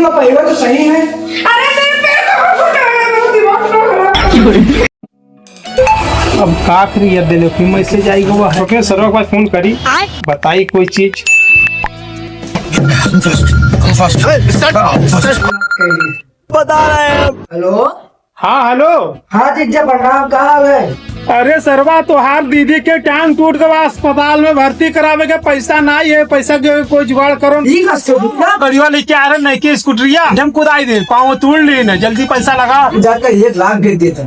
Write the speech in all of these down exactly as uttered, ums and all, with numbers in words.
तो पहले तो सही है। अरे मेरे पेट में कुछ आ रहा है, मेरा दिमाग खराब हो गया। अब का करी, ये देले कोई मैसेज आई गवा है। ओके, सरवा के पास फोन करी, बताई कोई चीज। बता रहे हैं। हेलो। हाँ, हेलो। हाँ जीजा, प्रणाम, का हाल है? अरे सरवा, तोहार दीदी के टांग टूट गवा, अस्पताल में भर्ती करावे के पैसा नाई है, पैसा के कोई जुगाड़ करो। ठीक है, सुन ना। गड़िया लेके आ रहे, नई की स्कूटरिया, हम कुदाई दे, पाँव तोड़ ले ना, जल्दी पैसा लगा। जाकर एक लाख भेज देता।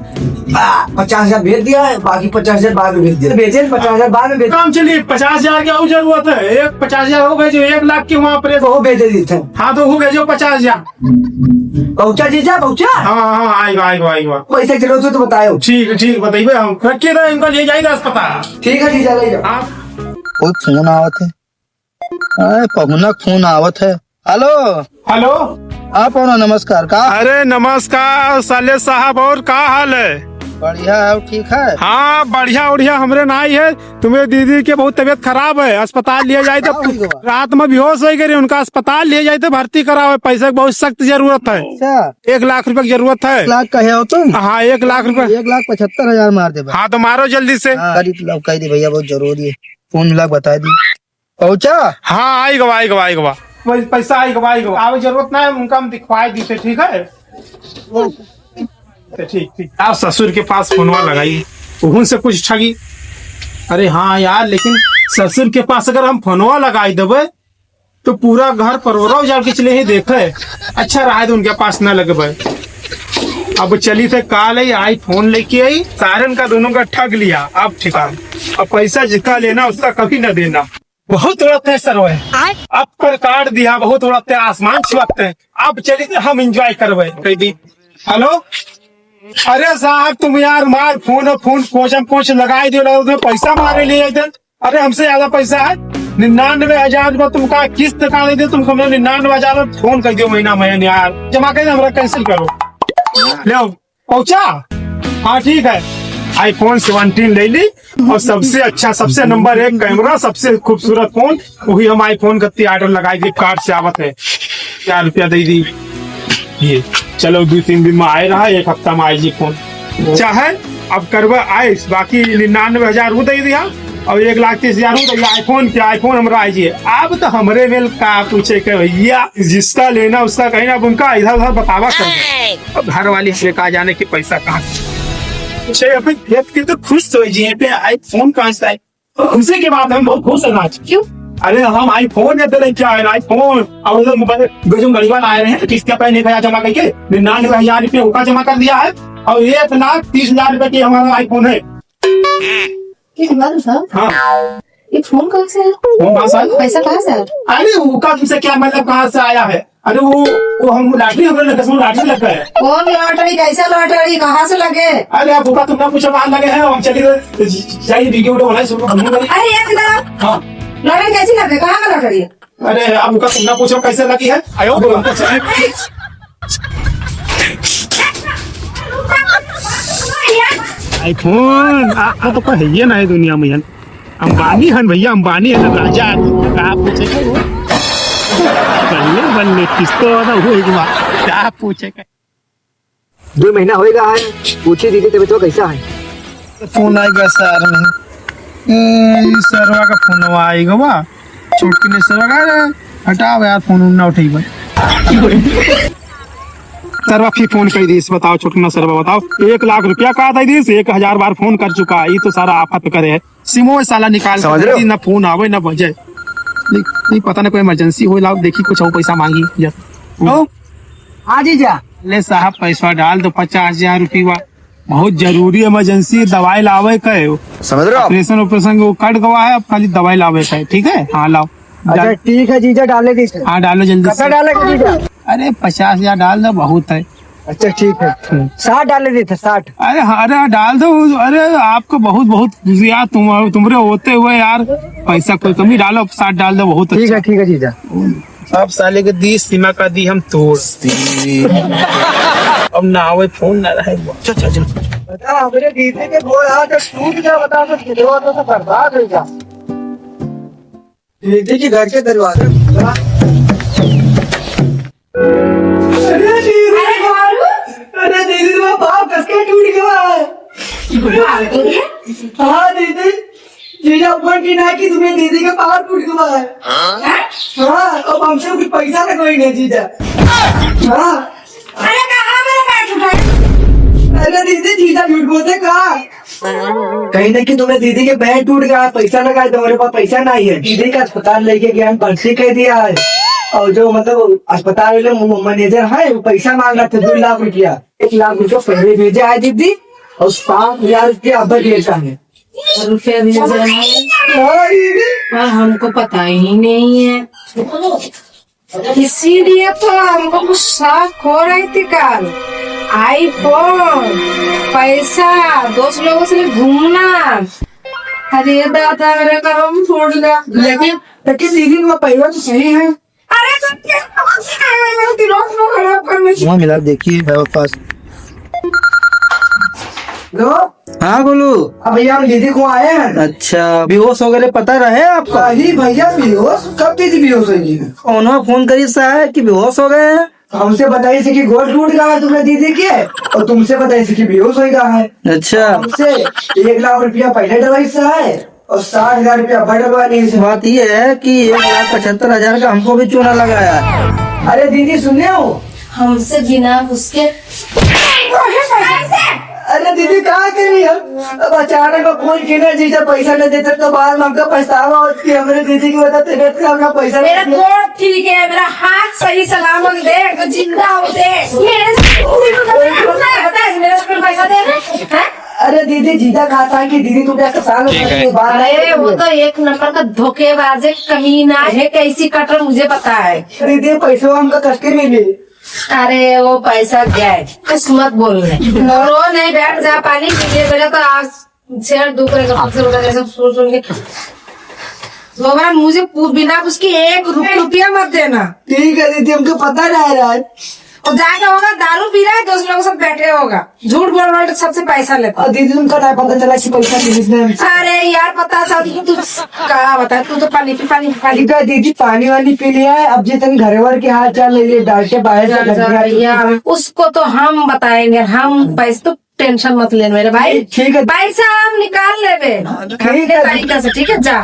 आ, पचास हजार भेज दिया है, बाकी पचास हजार बाद में भेज दिया। भेजे पचास हजार बाद में भेज। काम चलिए, पचास हजार की और जरूरत है, एक पचास हजार हो गए जो एक लाख की वहाँ प्रेस। वो भेज देता। हाँ, तो वो भेजो पचास हजार। पहुँचा जीजा, पहुँचा? हाँ, हाँ, आएगा, आएगा, आएगा। पैसे की जरूरत हो तो बतायो। ठीक, ठीक, बताइए हम। रखिए ना, इनको ले जाइए अस्पताल। ठीक है जीजा, ले जाओ। हाँ। कोई फोन आवत है। अरे, पहुना फोन आवत है। हेलो। हेलो। हाँ, पहुना, नमस्कार। का? अरे, नमस्कार, साले साहब, और का हाल है? बढ़िया है, ठीक है? हाँ, बढ़िया, बढ़िया, हमरे नाई है। तुम्हें दीदी के बहुत तबीयत खराब है, अस्पताल लिए जाए तो का हुई बा? रात में बेहोश हो गए, उनका अस्पताल लिए जाए तो भर्ती करावे, पैसे की बहुत सख्त जरूरत है। अच्छा। एक लाख रुपए की जरूरत है। एक लाख कहे हो तुम? हाँ, एक लाख रुपए। एक लाख पचहत्तर हजार मार दे भाई। हाँ, तो मारो जल्दी से। हाँ, करी तो लो, कह दे भैया, बहुत जरूरी है, फोन मिला के बता दी। पहुँचा? हाँ, आई गवा, आई गवा, आई गवा। पै-, पैसा आई गवा, आई गवा। आवे जरूरत ना है, उनका हम दिखवाए दी थे, ठीक है? तो ठीक, ठीक। आप ससुर के पास फोनवा लगाई, उहुन से कुछ ठगी। अरे हाँ यार, लेकिन ससुर के पास अगर हम फोनवा लगाई देबे, तो पूरा घर परोरा उजाड़ के चले ही देखे। अच्छा रहा है तो उनके पास ना लगबे। अब चली थे काल आई, आई फोन लेके आई, सारन का दोनों का ठग लिया। अब ठिकान, अब पैसा जिसका लेना उसका कभी ना देना। बहुत उड़ाते हैं सर, वह आय। अब पर काट दिया, बहुत उड़ाते हैं, आसमान छुआते हैं। अब चली तो हम एंजॉय करबे, कह दी। हेलो, अरे साहब तुम यार मार फोन, फोन कोचम कोच लगाई दियो, लगो तुम्हें पैसा मारे लिए इधर। अरे हमसे ज्यादा पैसा है, निन्यानवे हजार रुपया तुमका किस्त का दे दे, तुमको मैं निन्यानवे हजार में फोन कर दियो महीना महीने यार, जमा कर दे, हमरा कैंसिल करो। ले आओ। पहुँचा? हाँ, ठीक है। iPhone seventeen ले ली और सबसे अच्छा, सबसे नंबर एक कैमरा, सबसे खूबसूरत फोन, वही हम iPhone का ऑर्डर लगाई दी, कार्ड से आवत है, हजार रुपया दे दी। ये चलो, दो तीन दिन में आए रहा, एक हफ्ता में आई जी फोन। चाहे अब करवा आइस, बाकी निन्यानवे हजार वो दे दिया और एक लाख तीस हजार वो दे दिया। iPhone क्या, iPhone हमरा आई जी। अब तो हमरे मेल का पूछे के भैया, जिसका लेना उसका कहीं ना, अब उनका इधर उधर बतावा कर। अब घर वाली हमें कहा जाने कि पैसा कहाँ से। अभी देख के तो खुश हो जी पे iPhone कहाँ से आए। उनसे के बाद हम बहुत खुश हैं आज। क्यों? अरे हम iPhone लेते रहे क्या है, iPhone। और उधर मोबाइल, जो गरीबा लाए रहे हैं, किस्त का पहले एक हजार जमा करके निन्यानवे हजार रुपये उनका जमा कर दिया है और एक लाख तीस हजार रुपये की हमारा iPhone है। ये बात साहब, हाँ। ये फोन कहाँ से आया? फोन कहाँ से आया? पैसा कहाँ से आया? अरे, उनका तुमसे क्या मतलब, कहाँ से आया है? अरे, वो, वो हम लॉटरी, हमरे लगे, उसमें लॉटरी लग गए। कौन लॉटरी? कैसे लॉटरी? कहाँ से लगे? अरे, आप उनका तुमने पूछो, कहाँ लगे हैं, हम चलिए, जाइए, वीडियो, वीडियो बनाए, सब हम लोग। अरे, एक मिनट। हाँ। लॉटरी कैसी लगे? कहाँ का लॉटरी है? अरे, अब उनका तुमने पूछो, कैसे लगी है? आयो। बोलो। iPhone, आ, आ तो कोई है ये ना है दुनिया में, यार। अंबानी हन भैया, अंबानी हन, राजा आदमी, का पूछे के वो? बल्ले, बल्ले, किस्तो वाला वो एक बार, का पूछे के? दो महीना होएगा है, पूछी दीदी तबीयत कैसा है? फोन आएगा सर में। ए, ई सरवा का फोनवा आएगा बा। छोटकी ने सरवा का, अरे, हटाओ यार, फोन उन ना उठेगा। सरवा फिर फोन कर दीस, बताओ छोटकना सरवा, बताओ। एक लाख रुपया का दे दीस, एक हजार बार फोन कर चुका है, ये तो सारा आफत करे है। सिमो साला निकाल के समझ रहे हो? ना फोन आवे ना बजे। नहीं, नहीं, पता नहीं कोई इमरजेंसी हो, लाओ देखी कुछ और पैसा मांगी। जा। हेलो? हाँ जीजा। ले साहब, पैसा डाल दो, पचास हजार रुपया, बहुत जरूरी इमरजेंसी, दवाई लावे का है। समझ रहे हो आप? ऑपरेशन, ऑपरेशन वो कट गवा है, अब खाली दवाई लावे का है, ठीक है? हाँ, लाओ। अच्छा, डाल। ठीक है जीजा, डाले दीजिए। हाँ, डालो जल्दी कितना से। डाले का जीजा? अरे, पचास हजार डाल दो, बहुत है। अच्छा, ठीक है। हम्म। साठ डाले देते, साठ। अरे हाँ, अरे हाँ, डाल दो। अरे, आपको बहुत, बहुत खुशी यार, तुम, तुम्हारे होते हुए यार, पैसा कोई कमी डालो, साठ डाल दो, बहुत ठीक है, अच्छा। ठीक है जीजा। अब साले के दी सीमा का दी हम तोड़। अब ना आवे फोन, ना रहे वो। चल, चल, चल। बता, हमरे दीदी के गोड़ हाथ टूट गया, बता, तो दिलवा तो बर्बाद हो गया। ये देखिए घर के दरवाजे। चला। कि ना कि तुम्हें दीदी का पाँव टूट गवा है। हाँ? हाँ, अब हमसे कुछ पैसा ना कोई नहीं जीजा। हाँ। अरे कहाँ मेरा पैर टूटा है? अरे दीदी, जीजा झूठ बोलते का? कहीं ना कि तुम्हें दीदी के पैर टूट गया है, पैसा लगा है, तुम्हारे पास पैसा नहीं है। दीदी का अस्पताल लेके गया, हम भर्ती कर दिया है। और जो मतलब अस्पताल वाले म-, मैनेजर है, वो पैसा मांग रहा था दो लाख रुपया। एक लाख रुपया पहले भेजा है दीदी, और सात हजार रुपया अब भेजा है। रुपया भेजा है। हाँ दीदी। पर हमको पता ही नहीं है, इसीलिए तो हमको कुछ शौक हो रही थी कल। आईफोन, पैसा, दोस्त लोगों से घूमना। अरे दादा, मेरा करम फूट गया। लेकिन, लेकिन दीदी, वो पैसा तो सही है। अरे तो क्या, दिमाग को खराब करने से। वहाँ मिला, देखिए, है वो पास। हेलो। हाँ, बोलो। अब भैया, हम दीदी को आए हैं। अच्छा, बेहोश हो गए, पता रहे आपको? अरे भैया, बेहोश? कब दीदी बेहोश होगी? उन्होंने फोन करी सा है कि बेहोश हो गए हैं। हमसे बताई से कि गोड़ टूट गया है तुम्हारे दीदी के, और तुमसे बताई से कि बेहोश हो गया है। अच्छा। हमसे एक लाख रुपया पहले डलवाई सा है, और साठ हजार रुपया बढ़ डलवा लिए से। बात ये है कि एक लाख पचहत्तर हजार का हमको भी चूना लगाया है। अरे दीदी, सुने हो? हमसे बिना उसके अरे दीदी, का करी हम? अब अचानक में फोन किए ना, जीजा पैसा न देते तो बाद में हमका पछतावा होत कि हमरे दीदी की वजह से तबीयत खराब ना पैसा मेरा नहीं। गोड़ ठीक है, मेरा हाथ सही सलामत दे, तो जिंदा हो दे। मेरे से, मेरे से पैसा दे रहे हैं? अरे दीदी, जीजा कहता है कि दीदी तुम क्या किसान हो, ठीक है। बात नहीं अरे, वो है। तो एक नंबर का धोखेबाज है, कमीना है, कैसी कटर मुझे पता है। दीदी, पैसा हमका कस के मिली। अरे, वो पैसा गए, कुछ मत बोल रहे। रो नहीं, बैठ जा, पानी पी ले, मेरा तो आज सिर दुख रहे, कब से उठा, सब सुन, सुन के। दोबारा मुझे पू-, बिना उसके एक रुप-, रुपया मत देना। ठीक है दीदी, हमको पता नहीं है आज। और जाके होगा, दारू पी रहा है, दोस्त लोगों के साथ बैठे होगा, झूठ बोल रहा है, सबसे पैसा लेता। और दीदी, तुमको नहीं पता चला कि पैसा दे इसने। अरे यार, पता चल कि तू का बता, तू तो पानी पी, पानी पी, पानी। ठीक है दीदी, पानी वानी पी लिया है, अब जे तनी घरे वर के हाल चाल ले लिए, डाल के बाहर से जा, जा, भैया, उसको तो हम बताएंगे, हम पैसे तो टेंशन मत ले मेरे भाई। ठीक है। पैसा हम निकाल लेबे। ठीक है। अपने तरीका से, ठीक है, जा।